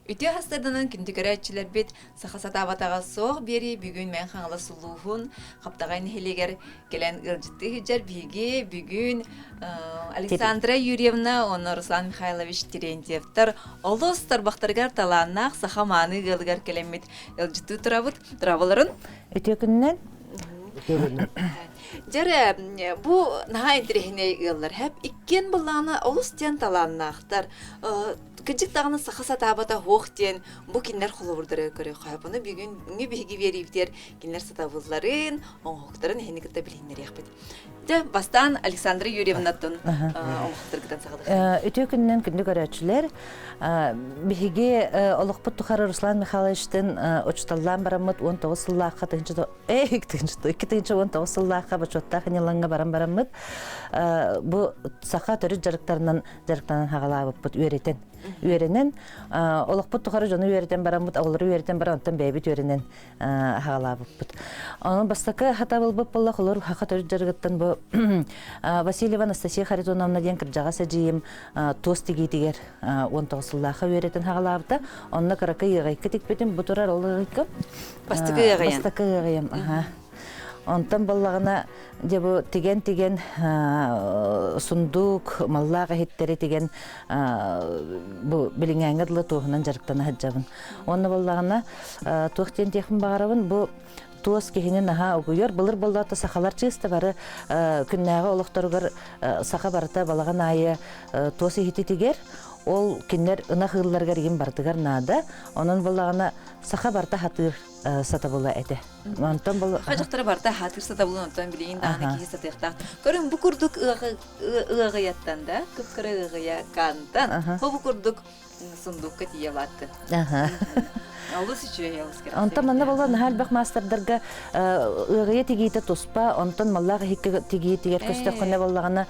Үтүө хастарданан күндү көрөөччүлэрбит саха сатаабатаҕа суох биэрии бүгүн Мэҥ Хаҥалас улууһун Хаптаҕай нэһилиэгэр кэлэн ыалдьыттыы сылдьар биһиги бүгүн Александра Юрьевна уонна Руслан Михайлович Терентьевтар олус тарбахтарыгар талааннаах саха мааны ыалыгар кэлэммит ыалдьыттыы турабыт. Дорооболорун. Үтүө күнүнэн. Дьэрэ, бу наһаа интэриэһинэй ыаллар хэп иккиэн былаана олус диэн талааннаахтар. Кырдьык даҕаны саха сатаабата суох диэн бу кинилэр холобурдары көрүөххэ. Бұны бүгүҥҥү биһиги биэриибитигэр кинилэр сатабылларын, оҥоһуктарын эһини кытта билиһиннэриэхпит. Дьэ, бастаан Александра Юрьевнаттан оҥоһуктаргытан саҕалыахха. Үтүө күнүнэн күндү көрөөччүлэр. Биһиги олохпут тухары Руслан Михайловичтын учууталлаан бараммыт 19 сыллаахха 2019 сыллаахха бочуоттаах ньылаҥҥа баран бараммыт бу саха төрүт дьарыктарынан дьарыктанан хаҕалаабыппыт үөрэтэн үөрэнэн олохпут тухары дьону үөрэтэн бараммыт оҕолору үөрэтэн баран онтон бэйэбит үөрэнэн хаҕалаабыппыт онон бастакы хатабылбыт буолла холор хаха төрүт дьарыгыттан бу Васильева Анастасия Харитоновна диэн кырдьаҕас эдьиийим туос тигиитигэр 19 сыллаахха үөрэтэн хаҕалаабыта онно кыракый ыаҕайка тикпитим бу турар ол ыаҕайкам бастакы ыаҕайым бастакы ыаҕайым аха онтон боллаҕына Дьэ бу тигэн-тигэн сундуук, маллаах иһиттэри тигэн бу билиҥээҥҥэ дылы туоһунан дьарыктана сылдьабын. Уонна буоллаҕына туох диэн диэхпин баҕарабын бу туос киһини наһаа угуйар. Былыр буоллаҕа сахалар чыыста бары күннээҕи олохторугар саха барыта балаҕан аайы туос иһити тигэр. Ол кинилэр ынах ыылларыгар игин барытыгар наада. Онон буоллаҕына саха барыта хатыыр сатабыла этэ. Онтон бұл Саха дьахтара барыта аһаатыыр сатабылын онтон билигин даҕаны киһи сатыахтаах. Көрүҥ бу курдук ыаҕыйаттан да, кып-кыра ыаҕыйакантан, бу курдук сундуукка тиийэ улааттын. Олус үчүгэй, олус кэрэхсэбиллээх. Онтон манна буолла наһаа элбэх маастардарга ыаҕыйа тигиитэ туспа, онтон маллаах иһиккэ тигиитигэр көстөххүнэ буоллаҕына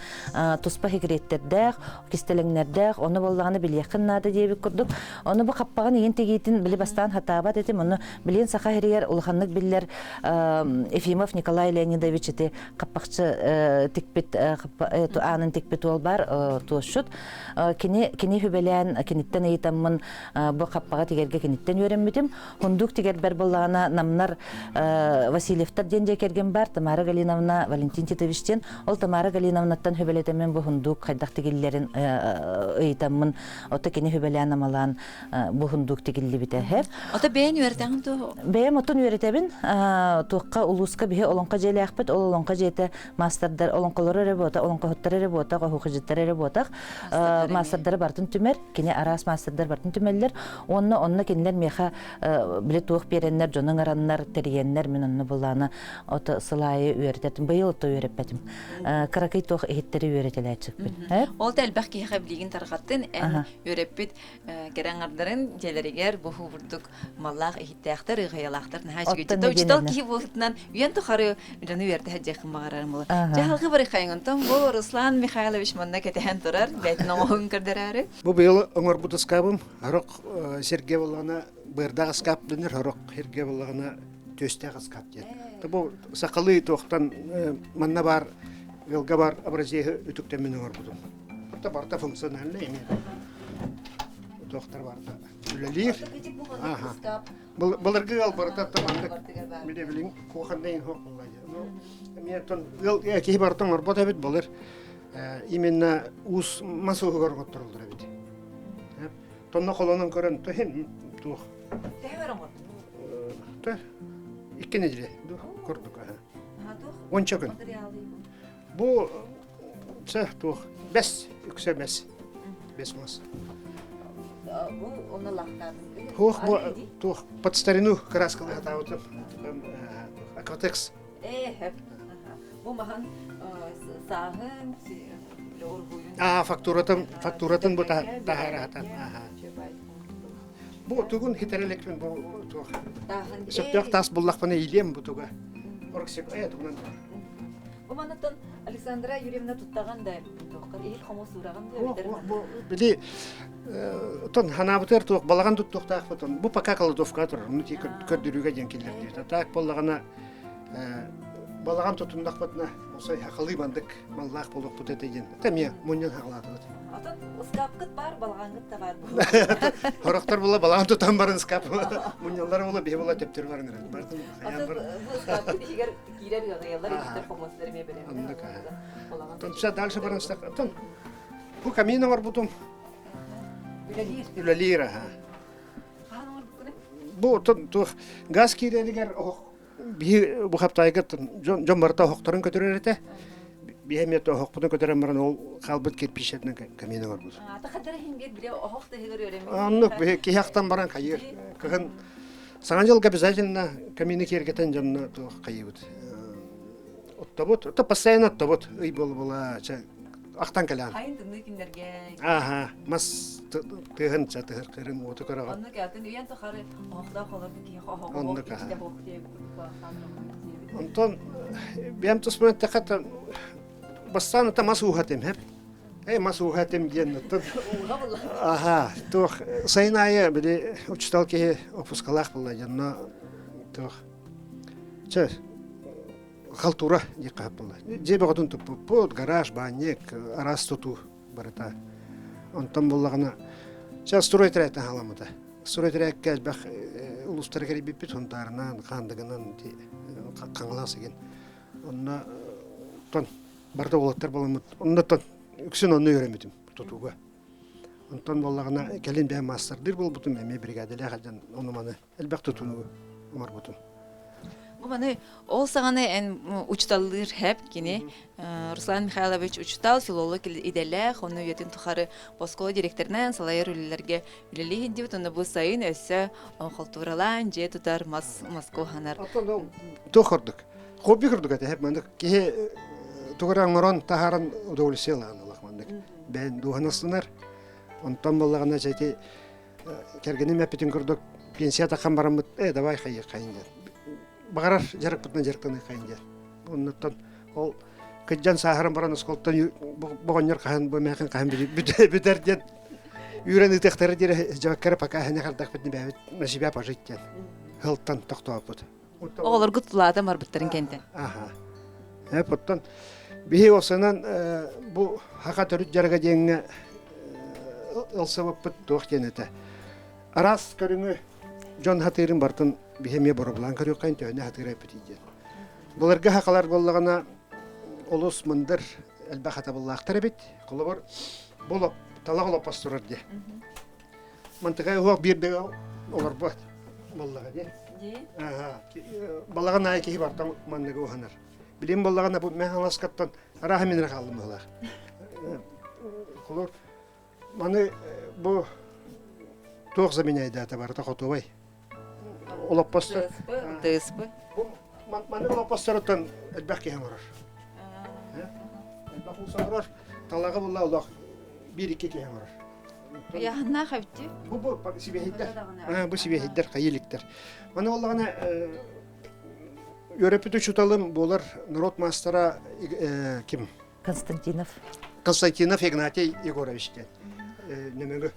туспа секреттэрдээх, кистэлэҥнэрдээх, ону буоллаҕына билиэххин наада диэбит курдук. Ону бу хаппаҕын иһин тигиитин били бастаан хатаабат этим, ону Билигин Саха сиригэр улаханнык биллэр Ефимов Николай Леонидович ити хаппахчы тикпит аанын тикпит уол бар туосчут. Кини кини хүбэлээн киниттэн ыйытаммын бу хаппаҕа тигэргэ киниттэн үөрэммитим. Хундук тигэрбэр буоллаҕына намнар Васильевтар диэн дьиэ кэргэн бар Тамара Галиновна Валентин Титович диэн ол Тамара Галиновнаттан хүбэлэтэммин бу хундук хайдах тигиллэрин ыйытаммын ото кини хүбэлээн амалаан бу хундук тигиллибитэ һэп. Ото бэйэн үөрэтэҕин туох? Бэйэм отун үөрэтэбин. Туохха улууска биһи олоҥхо дьиэлээхпит. Ол олоҥхо дьиэтэ маастардар олоҥхолору эрэ буота, олоҥхоһуттар эрэ буотах, оһуохадьыттар эрэ буотах. Маастардары бартын түмэр, кини араас маастардар бартын түмэллэр. Уонна онно кинилэр миэхэ били туох биэрэннэр, дьону ыҥыраннар, тэрийэннэр мин онно булаана ото сыл аайы үөрэтэтим. Быйыл ото үөрэппэтим. Кыракый туох иһиттэри үөрэтэлээччикпин. Ол да элбэх киһиэхэ билигин тарҕаттын, эн үөрэппит кэрэ аҥардарын дьиэлэригэр бу курдук маллаах иһиттээхтэр, ыаҕайалаахтар наһаа үчүгэй. Учуутал киһи буолбутунан үйэн тухары дьону үөрдэ сылдьыаххын баҕарарым буолар. Дьаһалгы барыхайыҥ онтон бу Руслан Михайлович манна кэтэһэн турар, бэйэтин оҥоһугун көрдөрөөрү. Бу быйыл оҥорбут ыскаабым сорох сиргэ буоллаҕына быардаах ыскаап дэнэр, сорох сиргэ буоллаҕына түөстээх ыскаап диэн. Бу сахалыы туохтан манна баар ыалга баар образеһы үтүктэммин оҥорбутум. Барыта барыта функциональный эмиэ. Туохтар барыта үлэлиир. Аха. Былыргы ыал барыта маннык биле билин кухонный хуох буолла. Ну, эмиэ тон ыал киһи барыта оҥорбот эбит былыр. Именно уус мас уһугар оҥотторуллар эбит. Тонно холонон көрөн туһин туох. Төһө оҥордун? Тө икки неделя курдук. Уонча күн. Бу Чэ, туох, бэс, үксэ бэс. Бэс мас. Бу онно лахтаатын. Туох бу туох под старину краскалыы хатаабытым. Акватекс. Ээ, бу маһын сааһын Аа, фактуратын, фактуратын бу таһараатан. Бу тугун хитэрэлэкпин бу туох. Сөптөөх таас буллахпына иилиэм бу туга. Орксик э тугунан. Бу манаттан Александра Юрьевна туттаҕын да иһит хомус уураҕын да Бу били тон ханаабытыгар туох балаҕан туттуохтаахпытын бу пока кладовка турар ну ти көрдөрүүгэ диэн киллэрдибит а так буоллаҕына. Балаҕан тутуннахпытына, осой хахалыы мандык маллаах буолуохпут этэ диэн. Эмиэ мунньан хаҕалаатыбыт. Отон ыскаапкыт баар, балаҕаҥҥыт да баар Хорохтор була балаҕан тутан баран ыскаап мунньаллар була биһи була төптөр баран эрэн. Бартын хайаан бар. Бу ыскаапкыт иһигэр киирэр ыаҕайалар иһиттэр хомуостар эмиэ бэлэмнэр. Оннук Оттон все дальше баран Оттон бу камин оҥорбутум. Үлэлиир. Үлэлиир аха. Бу туох газ киирэригэр оһох биһи бу хаптайга дьон дьон барыта оһохторун көтөрөр этэ. Биһи эмиэ оһохпутун көтөрөн баран ол хаалбыт кирпичэтинэн камин оҥорбут. Оннук биһи киһи ахтан баран хайыыр. Кыһын Саҥа дьылга обязательно камины киэргэтэн дьонно туох хайыыбыт. Оттобут, то постоянно оттобут ый буола-буола чэ ахтан кэлээн. Хайын тымныы күннэргэ. Ааха, мас тыаһын чэ тыһыркырын уоту көрөҕө. Оннук атын үйэн тухары оһохтоох олорбут киһи оһоҕо Оннук аха. Онтон бэйэм туспун эттэххэ бастаан ата мас ууһа этим хэп. Эй мас ууһа этим диэн оттон Аха, туох сайын аайы били учутал киһи опускалаах буолла дьонно туох чэ халтура диэххэ сөп буолла. Дьиэ бөҕөтүн туппуппут, гараж, баанньык, араас тутуу барыта. Онтон буоллаҕына, сейчас стройтрээттэн халаммыта. Стройтрээккэ элбэх улуустары кэрийбиппит, Сунтаарынан, Хаандыгынан, Хаҥалас игин. Онно тон барыта уолаттар буоламмыт, онно тон үксүн онно үөрэммитим тутууга. Онтон буоллаҕына кэлин бэйэм маастардыыр буолбутум, эмиэ бригадалаах илдьэн ону-маны элбэх тутууну оҥорбутум. Бу маны ол саҕана эн учуталлыыр хэп кини Руслан Михайлович учутал, филолог идэлээх, онно үйэтин тухары оскуола директорынан салайар үлэлэргэ үлэлии сылдьыбыт, онно бу сайын өссө холтууралаан дьиэ тутар мас маска уһанар. Туох курдук? Хобби курдук этэ, маннык киһи тугу эрэ оҥорон таһааран удовольствие ылаан ылах маннык. Бэйэн дууһанастынар. Онтон буоллаҕына дьэ ити кэргэним эппитин курдук пенсия таххан бараммыт э давай хайыаххайын диэн баҕарар дьарыкпытынан дьарыктаныаххайын диэн оннуттан ол кыдьан сааһыран баран оскуолаттан боҕонньор хаһан бу эмээхин хаһан бүтэр диэн үүрэн ыытыахтара диэри дьабаккара пока эһэни хардахпытын бэйэбит на себя пожить диэн хылтан тохтооппут Оҕолоргут улаатан барбыттарын кэнтэн. Аха. Э, оттон биһи осынан бу хака төрүт дьарыга диэҥҥэ ылсыбыппыт туох диэн этэ. Араас көрүҥү дьон хатыырын бартын биһи эмиэ боробулаан көрүөххэ төһөнө хатыыра эппитий диэн. Былыргы хакалар буоллаҕына олус мындыр элбэх хатабыллаахтар эбит. Холобур, бу талах олоппос турар дии. Мантыкай уһуох биир да олорбот буоллаҕа дии. Балаҕан аайы киһи барта манныгы уһанар. Билим буоллаҕына бу мен хаҥаскаттан арааһа мин эрэ хааллым быһыылаах. Холор маны бу туох заменяйдаата барыта хотуобай. Олоппостор. ТСП. Бу маны олоппосторуттан элбэх киһи оҥорор. Элбэх уус оҥорор. Талаҕы булла олох биир-икки киһи оҥорор. Ыйааһыннаах эбит Бу бу сибиэһэйдэр. Бу сибиэһэйдэр хайыы иликтэр. Маны буоллаҕына үөрэппит учууталым буолар народ маастара ким? Константинов. Константинов Игнатий Егорович диэн. Нөмөгө.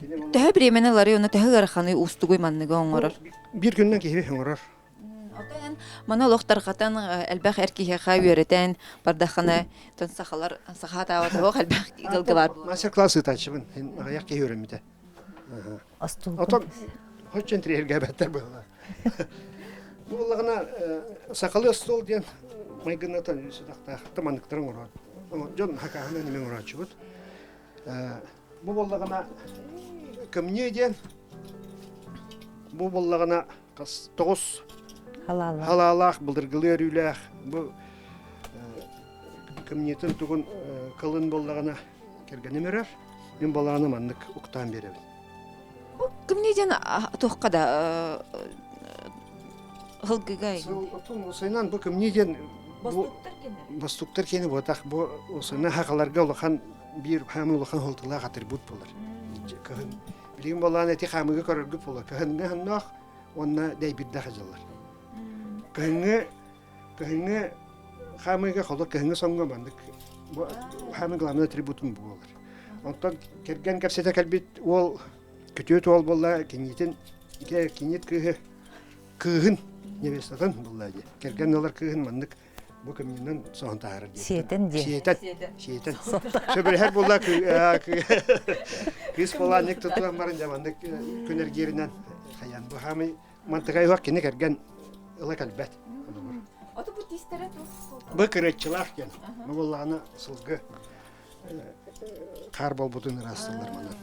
Төһө бириэмэни ыларый, уонна төһө ыараханый, уустугуй манныгы оҥорор? Биир күннэн киһи оҥорор. Оттон маны олох тарҕатан элбэх эр киһиэхэ үөрэтэн бардаххына, тон сахалар саха таабата суох элбэх ыалга баар буолар. Мастер-класс ыытааччыбын. Аҕыйах киһи үөрэммитэ. Отон хоччон интириэһиргээбэттэр быһыылаах. Бу буоллаҕына сахалыы остуол диэн майгыннатан сүтэхтээх манныктары оҥорор. Дьон хакааһынан эмиэ оҥорооччубут. Бу буоллаҕына кымньыы диэн бу буоллаҕына хас тоҕус халаалаах былыргылыы өрүүлээх бу кымньыытын тугун кылын буоллаҕына кэргэним өрөр мин буоллаҕына маннык уктаан биэрэбин Бу кымньыы диэн туохха да һылгыгай Усайнан бу кымньыы диэн бу бостуктар киэнэ буотах бу усайна хахаларга улахан биир хаамыы улахан холтулаах атрибут буолар кыһын Билигин буоллаан эти хаамыыга көрөргүт буолар. Кыһыҥҥы ханнаах уонна дэйбирдэх дьыллар. Кыһыҥҥы кыһыҥҥы хаамыыга холо кыһыҥҥы соҥҥо маннык бу хаамыы главный атрибутун буолар. Онтон кэргэн кэпсэтэ кэлбит уол күтүөт уол буолла киниитин киниит кыыһы кыыһын. невестатын булла дии. Кэргэн ылар кыыһын маннык бу кымньынан соһон таһаарар диэн. Сиэтэн диэн. Сиэтэн. Сиэтэн. Сөбүлэһэр буолла кыыс полаанньык тутуан баран дьэ маннык күн эргииринэн хайан бу хаамый мантыгай уох кини кэргэн ыла кэлбэт. Ото бу тиистэрэ туох Бу кырыаччылаах диэн. Бу буоллаҕына сылгы хаар буолбутун ыраастыллар манан.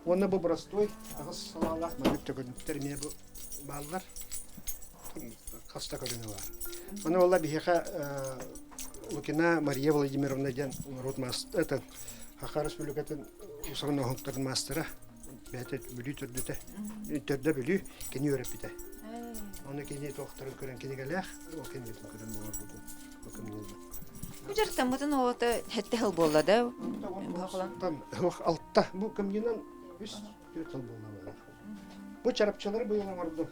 Уонна бу боростуой аҕыс салаалаах маннык төкүнүктэр эмиэ бу бааллар. Хас да көрүҥэ баар. Маны буолла биһиэхэ Лукина Мария Владимировна диэн норуот мастер, это Саха Республикатын усурун оһуктарын маастара, бэйэтэ Бүлүү төрдүтэ, төрдө Бүлүү, кини үөрэппитэ. Оны кини туохтарын көрөн кинигэлээх, ол кинигэтин көрөн буолар Бу дьарыктаммытын оҕото сэттэ сыл буолла да? Алта. Бу кымньынан үс түөрт сыл буолла. Бу чарапчылары быйыл оҥордум.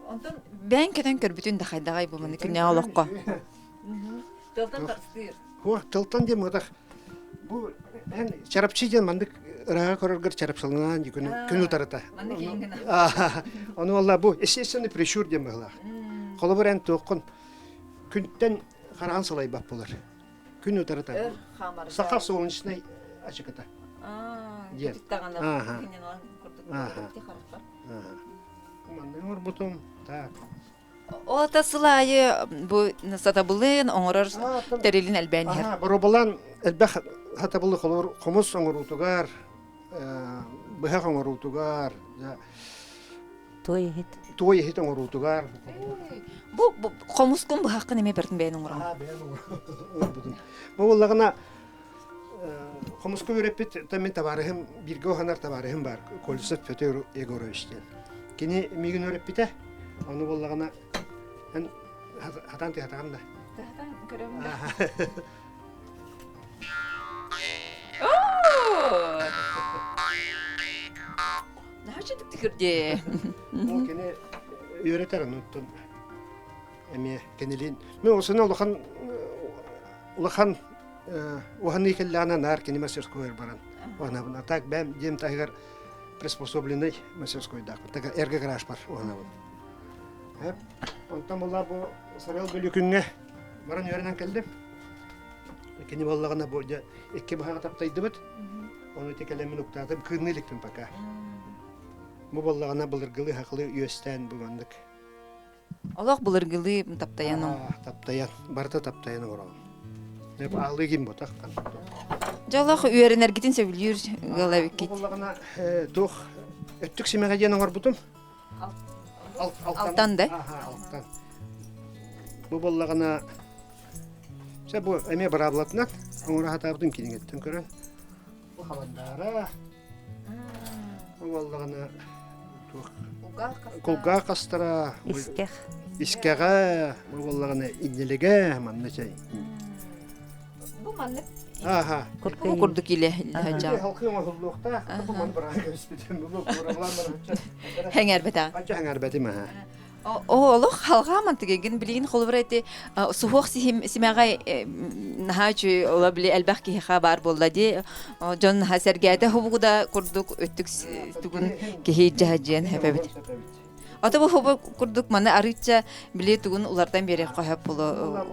Онтон бэйэҥ кэтэн көрбүтүн да хайдаҕай бу маны күннээҕи олоххо? Тылтан харыстыыр. Хуох, тылтан диэн мытах. Бу эн чарапчы диэн маннык ырааҕа көрөргөр чарапчыланаан күн күн утарыта. Маннык иин гына. Ону алла бу естественный прищур диэн быһылаах. Холобур эн туоххун күнтэн хараан салайбат болар. Күн утарыта. Өр хаамарга. Саха солнечный ачыкыта. Диэн. Ааха. Маннык оҥорбутум. Так. Ол ата сыл аайы бу сатабылын оҥорор тэрилин элбээн иһэр. Боруобалаан элбэх сатабылы холобур хомус оҥоруутугар, быһах оҥоруутугар, Туой иһит. Туой иһит оҥоруутугар. Бу хомускун быһаххын эмиэ бэртин бэйэн оҥорон. бэйэн оҥорбутум. Бу буоллаҕына хомуска үөрэппит мин табаарыһым бииргэ уһанар табаарыһым бар Колесов Петр Егорович диэн. Кини миигин үөрэппитэ. Ону буоллаҕына эн хатаан тыһатаҕын да. Тыһатан көрөбүн да. Наһаа тикирдee. Ол кини үөрэтэр онуттан эмиэ кинилиин. Мен осуна улахан улахан уһаныы кэллэҕинэ наар кини мастерскойар баран уһанабын. А так бэм дьиэм таһыгар приспособленный мастерскойдаахпын. Так эргэ гараж бар уһанабын. Онтон була бу Сарыал Бүлүкүҥҥэ баран үөрэнэн кэллим. Кини буоллаҕына бу дьэ икки быһаҕа таптайдыбыт. Ону ити кэлэммин уктаатым, кыынныы иликпин пока. Бу буоллаҕына былыргылыы хахылыы үөстээн бу маннык. Олох былыргылыы таптайан Таптайан, барыта таптайан оҥоробун. Аалыы ким ботах Дьэ олох үөрэнэргитин сөбүлүүр ыал эбиккит. Бу буоллаҕына туох өттүк симэҕэ диэн оҥорбутум. Алтан да? Алтан. Бу буоллаҕына Чэ бу эмиэ быраабылатынан оҥоро сатаабытым кинигэттэн көрөн. Бу халандаара. Бу буоллаҕына туох кулгаах хастара. Искэх. Искэҕэ, бу буоллаҕына иннилигэ манна чэй. Бу маннык Аха. Бу курдук илэ сылдьаҕын. Халкы оҥоһуллуохтаах. Бу ман быраан кэбиспитим. Бу быраҕылаан баран. Хэҥэрбэтэ. Анча хэҥэрбэтим аха. Олох халҕаа мантыгыгын билигин холобура ити суһуох симэҕэ наһаа үчүгэй ола били элбэх киһиэхэ баар буолла дии дьон наһаа сэргээтэ хубугу да курдук өттүк тугун киһи дьаһадьыан хэпэбит Ото бу хубу курдук маны арыычча били тугун улартан биэриэх хөп боло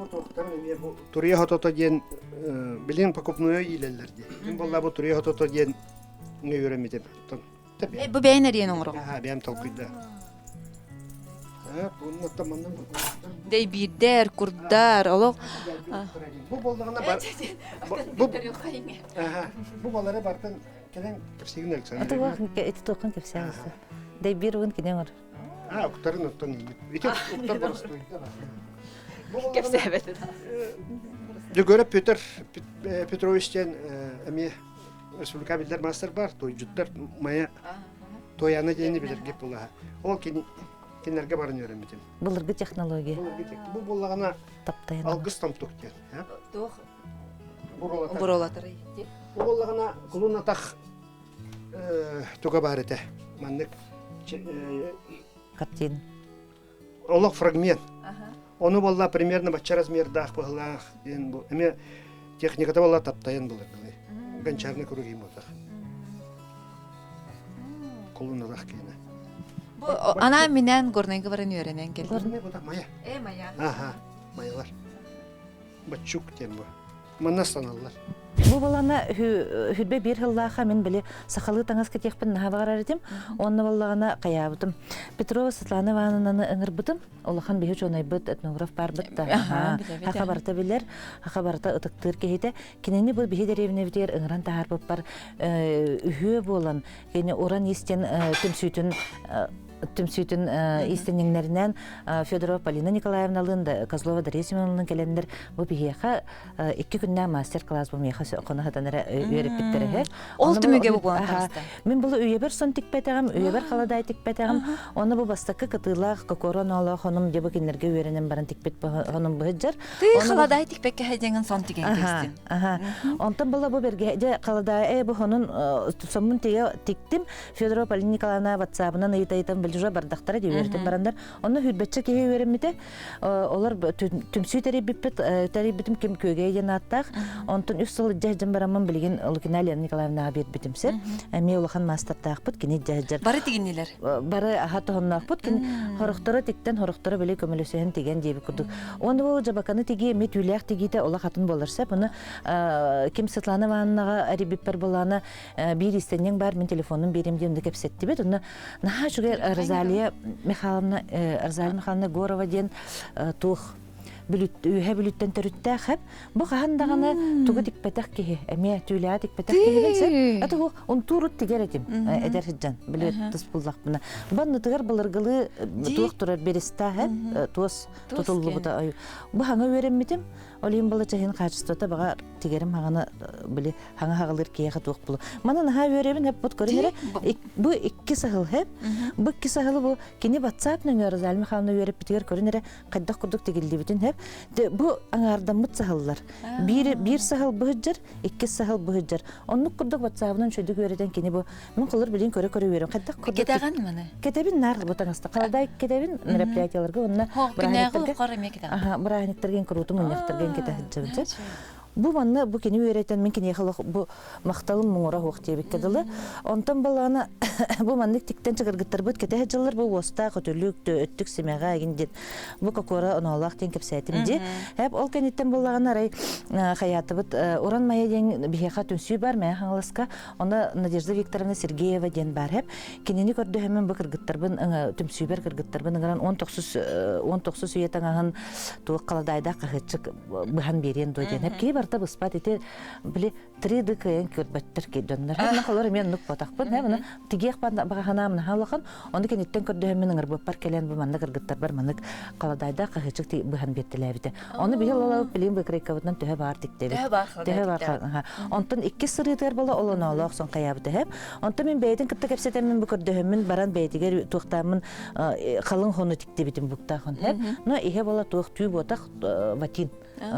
Туруйа хотото диэн билин покупную иилэллэр дии. Мин буолла бу туруйа хотото диэн үөрэммитим. Бу бэйэн эриэн оҥорор. Аха, бэйэм толкуйда. Дэйбиирдэр, курдар, олох Бу боллаҕына бар бу бу балары бартын кэлэн кэпсигин Александр. Ити туоххан кэпсээн Дэйбиир угун кини оҥор. А, уктарын оттон Ити уктар боростуойдар. Кэпсээбэт. Дьөгөрө Петр Петрович диэн эмиэ республика биллэр маастар бар, тойдьуттар Майа Туойана диэни билэргэ булаһа. Ол кини кинилэргэ баран үөрэммитим. Былыргы технология. Бу буоллаҕына таптайан. Алгыс томтук диэн. Туох буруолатар Бу буоллаҕына кулун атах туга баар этэ. Маннык картина. Олох фрагмент. Ону буолла примерно бачча размердаах быһылаах диэн бу эмиэ техниката буолла таптайан былыргылыы. Гончарный круги буолтах. Колонналаах киэнэ. Бу анаан минээн Горнайга баран үөрэнэн кэллим. Горнай бу Майа. Э, Майа. Аха, Майалар. Баччук диэн бу. Манна станаллар. Бу балана хүрбэ биир сыллааха мин били сахалыы таҥас кэтиэхпин наһаа баҕарар этим. Онно баллаҕана хайаабытым. Петрова Светлана Ивановнаны ыҥырбытым. Улахан биһи учуонайбыт, этнограф барбыт да. Хаха барыта билэр, хаха барыта ытыктыыр киһитэ. Кинини бу биһи дэриэбинэбитигэр ыҥыран таһаарбыппар үһүө буолан, кини уран истэн түмсүүтүн түмсүүтүн иистэнньэҥнэринэн Федорова Полина Николаевналыын да Козлова Дария Семеновналыын кэлэннэр бу биһиэхэ икки күннээх мастер-класс бу миэхэ хоно сытан эрэ үөрэппиттэр үһү. Ол түмүгэ бу буолан таҕыста. Мин булу үйэбэр сон тикпэтэҕим, үйэбэр халадаай тикпэтэҕим. Оны бу бастакы кытыылаах кокоро ноолоох хонум дьэ бу кинилэргэ үөрэнэн баран тикпит хонум быһыджар. Тыы халадаай тикпэккэ хэдьэҥин сон тигэн кэстин. Онтон була бу берге дьэ халадаай бу хонун соммун тигэ тиктим. Федорова Полина Николаевна ватсабынан ыйыта-ыйытан билжа бардахтара дии үөрэтэн барандар. Онно хүрбэччэ киһи үөрэммитэ. Олор түмсүү тэрийбиппит, тэрийбитим ким күөгэй диэн ааттаах. Онтон үс сыл дьэ бараммын билигин Лукина Лена Николаевнаҕа биэрбитим сир. Эмиэ улахан маастардаахпыт, кини дьэ Бары тигиннилэр. Бары аха тоһонноохпут. Кини хорохторо тиктэн, хорохторо били көмөлөсөһөн тиген диэбит курдук. Уонна бу жабаканы тигии эмиэ түүлээх тигиитэ олох атын буолар сөп. Ону ким Светлана Ивановнаҕа эрийбиппэр булаана биир иистэнньэҥ баар мин телефонун биэрим диэн кэпсэттибит. Онно наһаа үчүгэй Розалия Михайловна Розалия Михайловна Горова диэн туох үөһэ бүлүттэн төрүттээх хэп. Бу хаһан даҕаны тугу тикпэтэх киһи, эмиэ түүлээҕи тикпэтэх киһибин сөп. Это унтуурут тигэр этим эдэр сыдьан, били тыс буллахпына. Баннытыгар былыргылыы туох турар береста хэп, туос тутуллубута. Бу хаҥа үөрэммитим, ол иһин была чаһын хаачыстыбата баҕа тигэрим хаҥаны били хаҥа хаҕылыыр киһиэхэ туох булу. Маны наһаа үөрэбин хэп бут көрүн эрэ. Бу икки саһыл хэп. Бу икки саһылы бу кини WhatsApp нөҥүө Розалия Михайловна үөрэппитигэр көрүн эрэ хайдах курдук тигиллибитин хэп. Бу аҥаардаммыт саһыллар. Биир биир саһыл быһыджар, иккис саһыл быһыджар. Оннук курдук WhatsApp-ынан чөйдүк үөрэтэн кини бу мин холор билин көрө-көрө үөрөм. Хайдах курдук Кетэҕин маны? Кетебин нар бу таҥаста. Халадай кетебин мероприятияларга уонна бырааһынньыктарга. Бырааһынньыктарга куруутум мунньахтарга кете сылдьабын. Бу манна бу кини үөрэтэн мин киниэхэ олох бу махталым муҥура суох диэбиккэ дылы. Онтон балаана бу маннык тиктэн чыгыргыттарбыт кэтэһэ дьыллар бу уостаах өтүлүк, өттүк симэҕэ игин диэн бу кокуора оноолоох диэн кэпсээтим дии. Эп ол кэнниттэн буллаҕына арай хайаатыбыт Уран Майа диэн биһиэхэ түмсүү бар Мэйэ Хаҥаласка. Онно Надежда Викторовна Сергеева диэн бар хэп. Кинини көрдөһөммүн бу кыргыттарбын түмсүүбэр кыргыттарбын ыҥыран 19 19 үйэ таҥаһын туох халадаайдаах хаһыаччык быһан биэриэн дуо диэн. Киһи барыта быспат ити били 3D кыайан көрбөттөр ки дьоннор. Ханна холор эмиэ оннук ботахпын. Хэ маны тигиэх баҕаһанаам наһаа улахан. Ону киниттэн көрдөһөммүн ыҥырбыппар кэлэн бу маннык кыргыттарбар маннык халадаайдаах хаһыачык быһан биэртэлээбитэ. Ону биһи ололообут билигин быкрайкабытынан төһө баар тиктэбит. Төһө баар Онтон иккис сырыытыгар бола олоноолоох сон хайаабыта хэп. Онтон мин бэйэтин кытта кэпсэтэммин бу көрдөһөммүн баран бэйэтигэр туохтааммын халыҥ хону тиктибитим буктаахон хэп. Но иһэ бола туох түү буотах ватин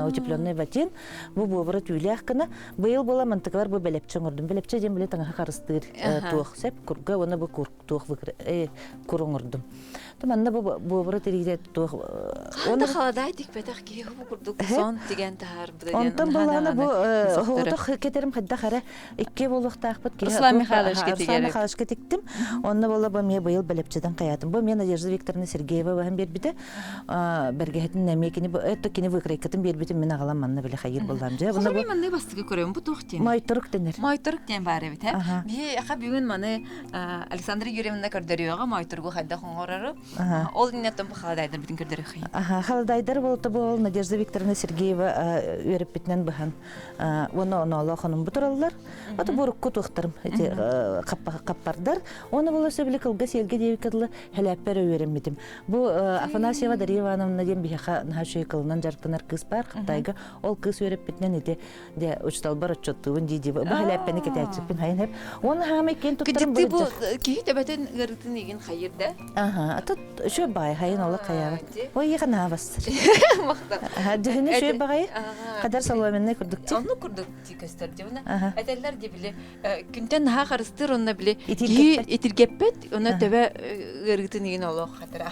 утепленный ватин бу буобура түүлээх гына быйыл буола мантыкалар бу бэлэпчэ оҥордум бэлэпчэ диэн били таҥаһы харыстыыр туох сеп курга уонна бу кур туох кур оҥордум то манна бу буобура тириитэ туох Онно халадаай тикпэтэх киһи бу курдук сон тигэн таһаарбыта диэн Онтон булаана бу хоҕотох кетерим хайдах эрэ икки буолуохтаахпыт киһи Руслан Михайловичка Руслан Михайловичка тиктим онно буола бу эмиэ быйыл бэлэпчитэн хайаатым бу эмиэ Надежда Викторовна Сергеева баһан биэрбитэ бэргэһэтин эмиэ кини это кини выкройкатын биэрбитин мин аҕалам манна били хайыр буллам дьэ бұны бу манны бастыгы көрөм бу туох диэн Мойторук дэнэр Мойторук диэн баар эбит э биһи аха бүгүн маны Александра Юрьевна көрдөрүөҕэ мойторугу хайдах оҥорору ол иннеттэн бу халадайдар бүтүн көрдөрүөххэ Аха халадайдар болта бол Надежда Викторовна Сергеева үөрэппитинэн быһан уонна оноолоох онун бутураллар Аты бурукку туохтарым эти каппардар оны була сөбүлі кылга сиэлгэ диэбиккэ дылы хэлээппэр үөрэммитим Бу Афанасьева Дарья Ивановна диэн биһиэхэ наһаа үчүгэй кылынан дьарыктанар кыыс баар Хаттайга. Ол кыыс үөрэппитинэн ити дьэ учууталбар отчуоттуубун дии дии бу хэлээппэни кэтээччиппин хайын хэп. Уонна хаамай киэн туттарым Кыдьыкты бу киһи төбөтүн ыарытын игин хайыр да? Аха, ата үчүгэй баай хайын олох хайаҕа. Ой, иха наабас. Махтал. Дьүһүнэ үчүгэй баҕайы. Хадар соломенный курдук ти. Онну курдук ти көстөр дьыбына. Этэллэр ди били күнтэн наһаа харыстыыр онно били киһи итиргэппэт онно төбө ыарыытын игин олох хатыра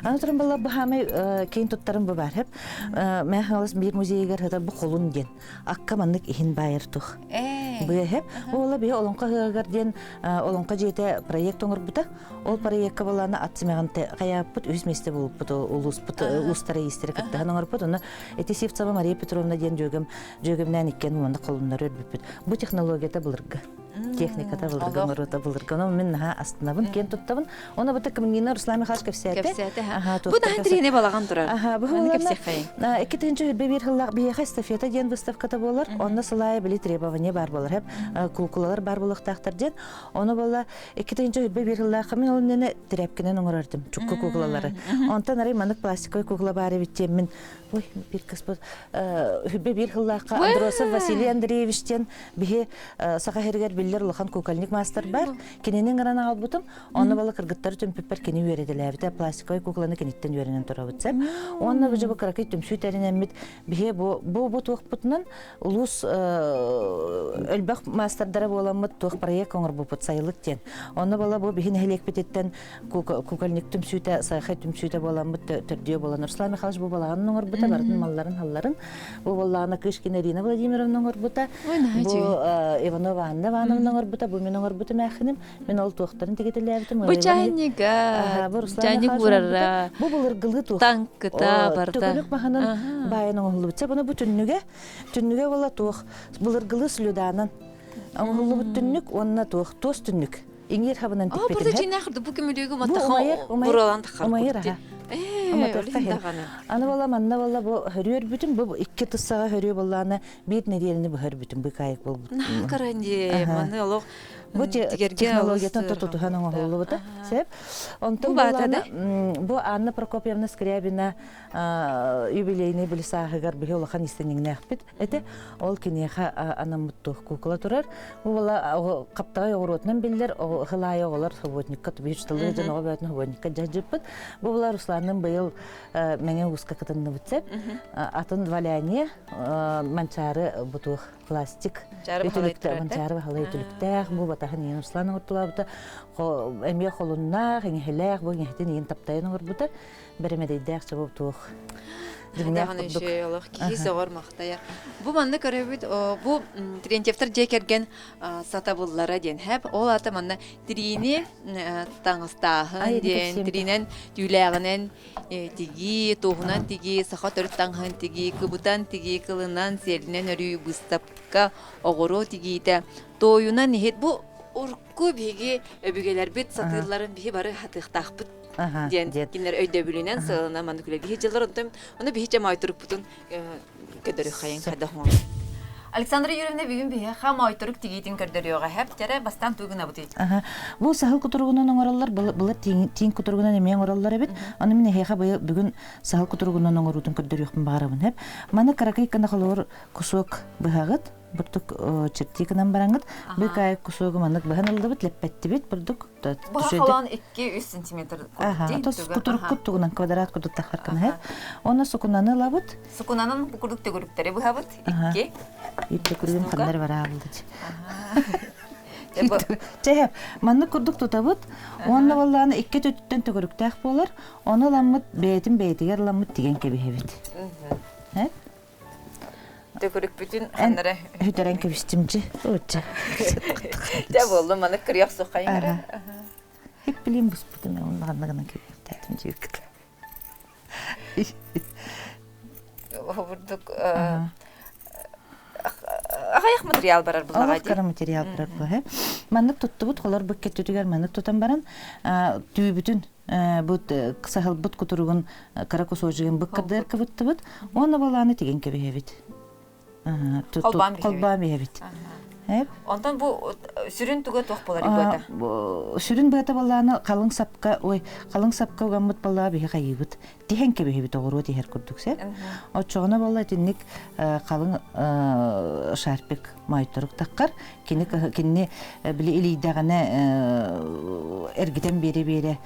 Аны туран балла баһаамай киин туттарым бу бар хэп. Мэ хаҥалас биир музейыгар хатар бу холун диэн. Акка маннык иһин баайар тух. Быа Ола биһи Олоҥхо ыһыаҕар диэн Олоҥхо дьиэтэ проект оҥорбута. Ол проекка балаана ат симэҕин хайааппыт үһүс миэстэ булуппут улууспут уустара иистэрэ кыттыһан оҥорбут. Ону ити Сивцева Мария Петровна диэн дьүөгэм дьүөгэмнээн иккиэн уонна холуннары өрбүппүт. Бу технологията былыргы. Техниката былыргы, оҥоруута былыргы. Ону мин наһаа астынабын, киэн туттабын. Оны бу Камнина Руслан Михайлович кэпсээтэ. Кэпсээтэ. Бу наһаа интэриэһинэй балаҕан турар. Аха, бу кэпсиэххэйин. 2021 сыллаах биһиэхэ эстафета диэн выставката буолар. Онно сылаайа били требование бар буолар. Куукулалар бар буолуохтаахтар диэн. Ону буолла 2021 сыллаах мин ол иннинэ тирээпкинэн оҥорор этим чукку куукулалары. Онтон арай маннык пластиковай куукула баар эбит диэн мин ой биир кыспыт хүббэ биир сыллаахха Андросов Василий Андреевич диэн биһи Саха сиригэр биллэр улахан кукольник маастар бар. Кинини ыҥыран аҕалбытым. Онно бала кыргыттары түмпүппэр кини үөрэтэлээбитэ. Пластиковай кукланы киниттэн үөрэнэн турабыт сеп. Уонна бу бу кыракый түмсүү тэринэммит биһи бу бу бу туохпутунан улуус өлбөх маастардара буоламмыт туох проект оҥорбуппут сайылык диэн. Онно бала бу биһи нэһилиэкпититтэн кукольник түмсүүтэ, сайхай түмсүүтэ буоламмыт төрдүө буолан Руслан Михайлович бу балаҕанын оҥорбута, барытын малларын халларын. Бу буоллаҕына Кышкина Ирина Владимировна оҥорбута, бу Иванова Анна Ивановна оҥорбута, бу мин оҥорбутум ээхиним. Мин ол туохтарын тигитэлээбитим. Бу чайнига, чайник уурара. Бу былыргылыы туох. Таҥкыта барда. Төгүрүк маһынан баайан оҥоһуллубут. Бұны бу түннүгэ, түннүгэ була туох былыргылыы слюданан оҥоһуллубут түннүк уонна туох туос түннүк. Иҥиир хабынан тикпитим. Бурда чиинээх бу көмүлүөгү уматтаха буралан тахар. Умайыр аха. Аны була манна була бу хөрүөр бүтүн бу икки тыссаҕа хөрүө боллаана биир нэдиэлэни бу хөр бүтүн бу кайык болбут. Наһаа каранди маны олох Бу технологиятын тутуһан оҥоһуллубута. Сөп. Онтон бу Анна Прокопьевна Скрябина юбилейный билисааһыгар биһи улахан истэниҥнээхпит этэ. Ол киниэхэ анаммыт туох куукула турар. Бу була хаптаҕай оҕуруотунан биллэр хылаайы оҕолор субботникка тубиһ дьон оҕо бөтүн субботникка дьадьыппыт. Бу була Русланным быйыл Мэҥэ ууска кытынныбыт сөп. Атын валяние манчаары бутуох пластик манчаары баһылай үтүлүктээх бу батаһын иин Руслан оҥортулаабыта эмиэ холуннаах иҥэһэлээх бу иҥэһэтин иин таптайан оҥорбута бэрэмэдэйдээх чобу туох Даҕаны үчүгэй олох киһи сөҕөр махтайар. Бу манна көрөбүт бу Терентьевтар дьиэ кэргэн сатабыллара диэн хэп ол ата манна тириини таҥастааһын диэн тириинэн түүлээҕинэн тигии, туоһунан тигии, саха төрүт таҥаһын тигии, кыбытан тигии, кылынан, сиэлинэн өрүү, быыстапка, оҕуруо тигиитэ, туойунан иһит. Бу урукку биһиги өбүгэлэрбит сатыылларын биһи бары хатыахтаахпыт диэн кинилэр өйдөбүлүнэн сыалынан маннык үлэ биһи дьыллар онтон ону биһи чамаайтурукпутун көрдөрүөххэйин хайдах Александра Юрьевна бүгүн биһиэхэ моойторук тигиитин көрдөрүөҕэ хэп тэрэ бастаан тугу гынабытый? Бу саһыл кутуругунан оҥороллор, былыр тииҥ кутуругунан эмиэ оҥороллор эбит. Аны мин эһиэхэ быйыл бүгүн саһыл кутуругунан оҥоруутун көрдөрүөхпүн баҕарабын хэп. Маны кыракый гына холобур кусок быһаҕыт, бурдук чертии гынан бараҥыт, быыкаайык кусогу маннык быһан ыллыбыт, лэппэттибит, бурдук Быһа 2-3 сантиметр Кутуруккут тугунан квадрат курдук тахар гына Онно сукунаны ылабыт. Сукунанан бу курдук төгүрүктэри быһабыт. Икки. Биир төгүрүгүн ханнар бараабылды. Чэһэп, маннык курдук тутабыт. Уонна боллааны икки төттүттэн төгүрүктээх буолар. Ону ыламмыт бэйэтин бэйэтигэр ыламмыт тигэн кэбиһэбит. Төгүрүкпүтүн ханнара Хүтэрэн кэбистим дьи. Отча. Дьэ буоллум, маны кырыах сухайын эрэ. Хиппилин буспутум, онно ханна гынан кэбиһэттэтим дьиэккит. Бурдук аҕыйах материал барар буллаҕа дии. Кыра материал барар буолла. Маннык туттубут, холор буккеттүтүгэр маннык тутан баран, түүбүтүн бу саһылбыт кутуругун кыра кусочегын быккардыар кыбыттыбыт уонна балааны тигэн кэбиһэбит. Холбоон биһэбит. Онтон бу сүрүн туга туох буолар быата? Сүрүн быата балааны халыҥ сапка, ой, халыҥ сапка угаммыт балаа биһи хайыыбыт. Тиһэн кэбиһэбит оҕуруо тиһэр курдук сеп. Оччоҕуна балла итинник халыҥ шарпик моойторук таххар. Кини кинини били илийдэҕинэ эргитэн биэрэ-биэрэ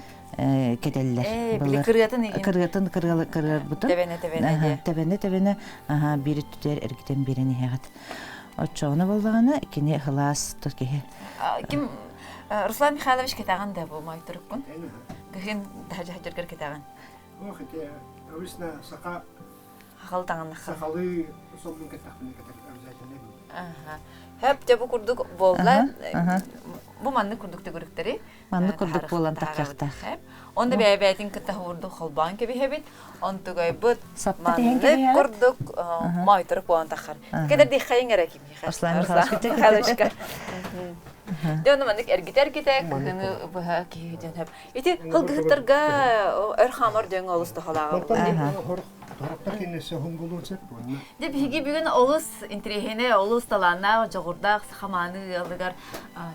кэтэллэр. Били кырыатын игин. Кырыатын кырыарбытын. Тэбэнэ тэбэнэ Тэбэнэ тэбэнэ биир өттүтүгэр эргитэн биэрэн иһэҕит. Оччоҕуна буоллаҕына кини хылаас то киһи. Ким Руслан Михайлович кэтэҕин да бу моойторуккун? Кыһын таһдьа кэтэҕин. Ох, ити обычно саха. Хахал таҥыннахха. Сахалыы соннун кэттэхпинэ кэтэр обязательно. Аха. Хөп дьэ бу курдук буолла. Бу маннык курдук төгүрүктэри Маннык курдук буолан таххахтаах. Онно бэйэ-бэйэтин кытта уурдук холбоон кэбиһэбит. Онтугайбыт Саппыт иһэн маннык кэбиһэҕит. курдук моойторук буолан таххар. Кедер дихайын эрэ кимиэхэ. Руслан Михайлович. Михайловичка. Дьэ онно маннык эргитэ-эргитэ кыһыны быһа киһи дьон хөп. Ити кылгыһыттарга өр хаамар дөҥ олус тохолааҕа буолла. Дьэ биһиги бүгүн олус интэриэһинэй, олус талааннаах, дьоҕурдаах саха мааны ыалыгар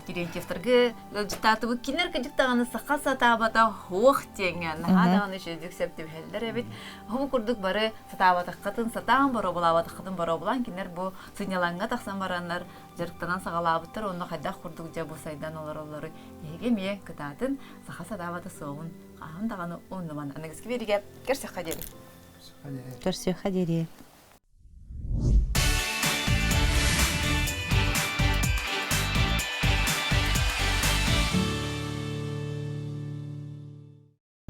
Терентьевтарга ыалдьыттаатыбыт. Кинилэр кырдьык даҕаны саха сатаабата суох диэҥҥэ наһаа даҕаны үчүгэйдик сөп түбэһэллэр эбит. Бу курдук бары сатаабатаххытын сатаан, боруобалаабатаххытын боруобалаан кинилэр бу сынньалаҥҥа тахсан бараннар дьарыктанан саҕалаабыттар уонна хайдах курдук дьэ бу сайдан олороллору биһиги эмиэ кытаатын саха сатаабата суоҕун хаһан даҕаны умнуман аныгыскы биэриигэ көрсөххө диэри. Көрсүөххэ диэри.